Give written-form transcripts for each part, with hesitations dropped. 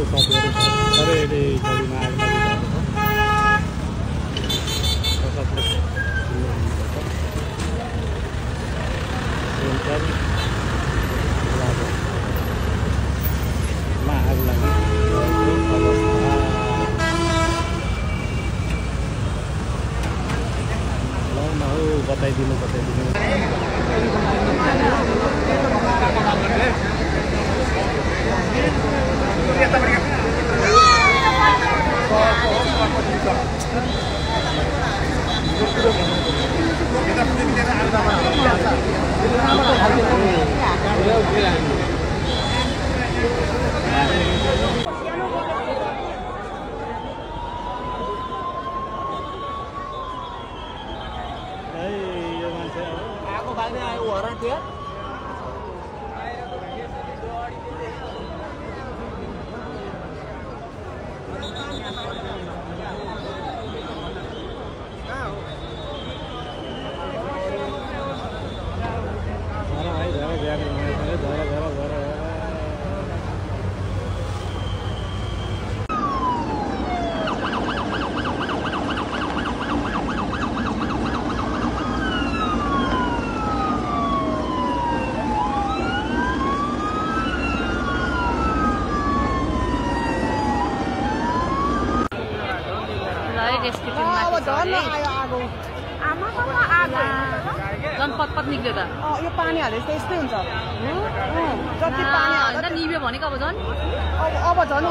त्यो साथीहरू सबै अहिले गाडीमा आएको आग लागि बताइदिनु पतपत निक्ल्यो त यो पानी हालेपछि त्यस्तै हुन्छ जति पानी हाल्दा निभ्यो भनेको अब झन् अब झन्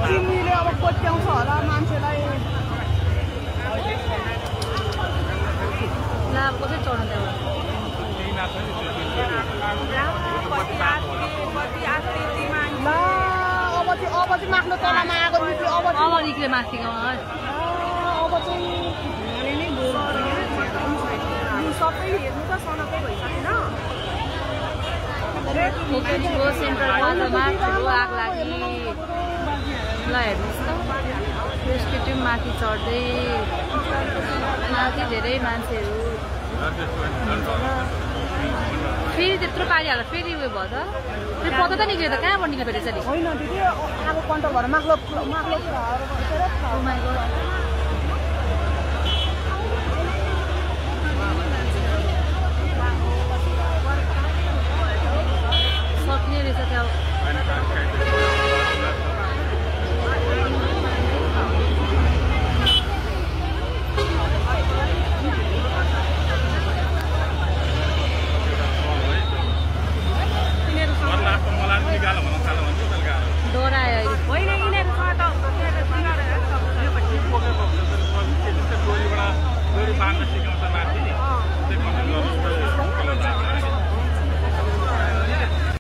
चिम्मीले अब कोट्याउँछ होला मान्छेलाई कसरी चढ्नु अब चाहिँ माख्नु तलमा आएको अब निक्ल्यो माथिको अब चाहिँ सबै हेर्नु त सनकै भइसकेन सेन्ट्रल पाल्रोमा ठुलो आग लागि ल हेर्नुहोस् त रेस्क्यु टिम माथि चढ्दै माथि धेरै मान्छेहरू फेरि त्यत्रो पानी हाल्दा फेरि उयो भयो त फेरि पत्ता त निक्ल्यो त कहाँबाट निक्ल्यो फेरि यसरी होइन दिदी आगो कन्ट्रोल भएर माक्लो सक्ने रहेछ त्यहाँ Dory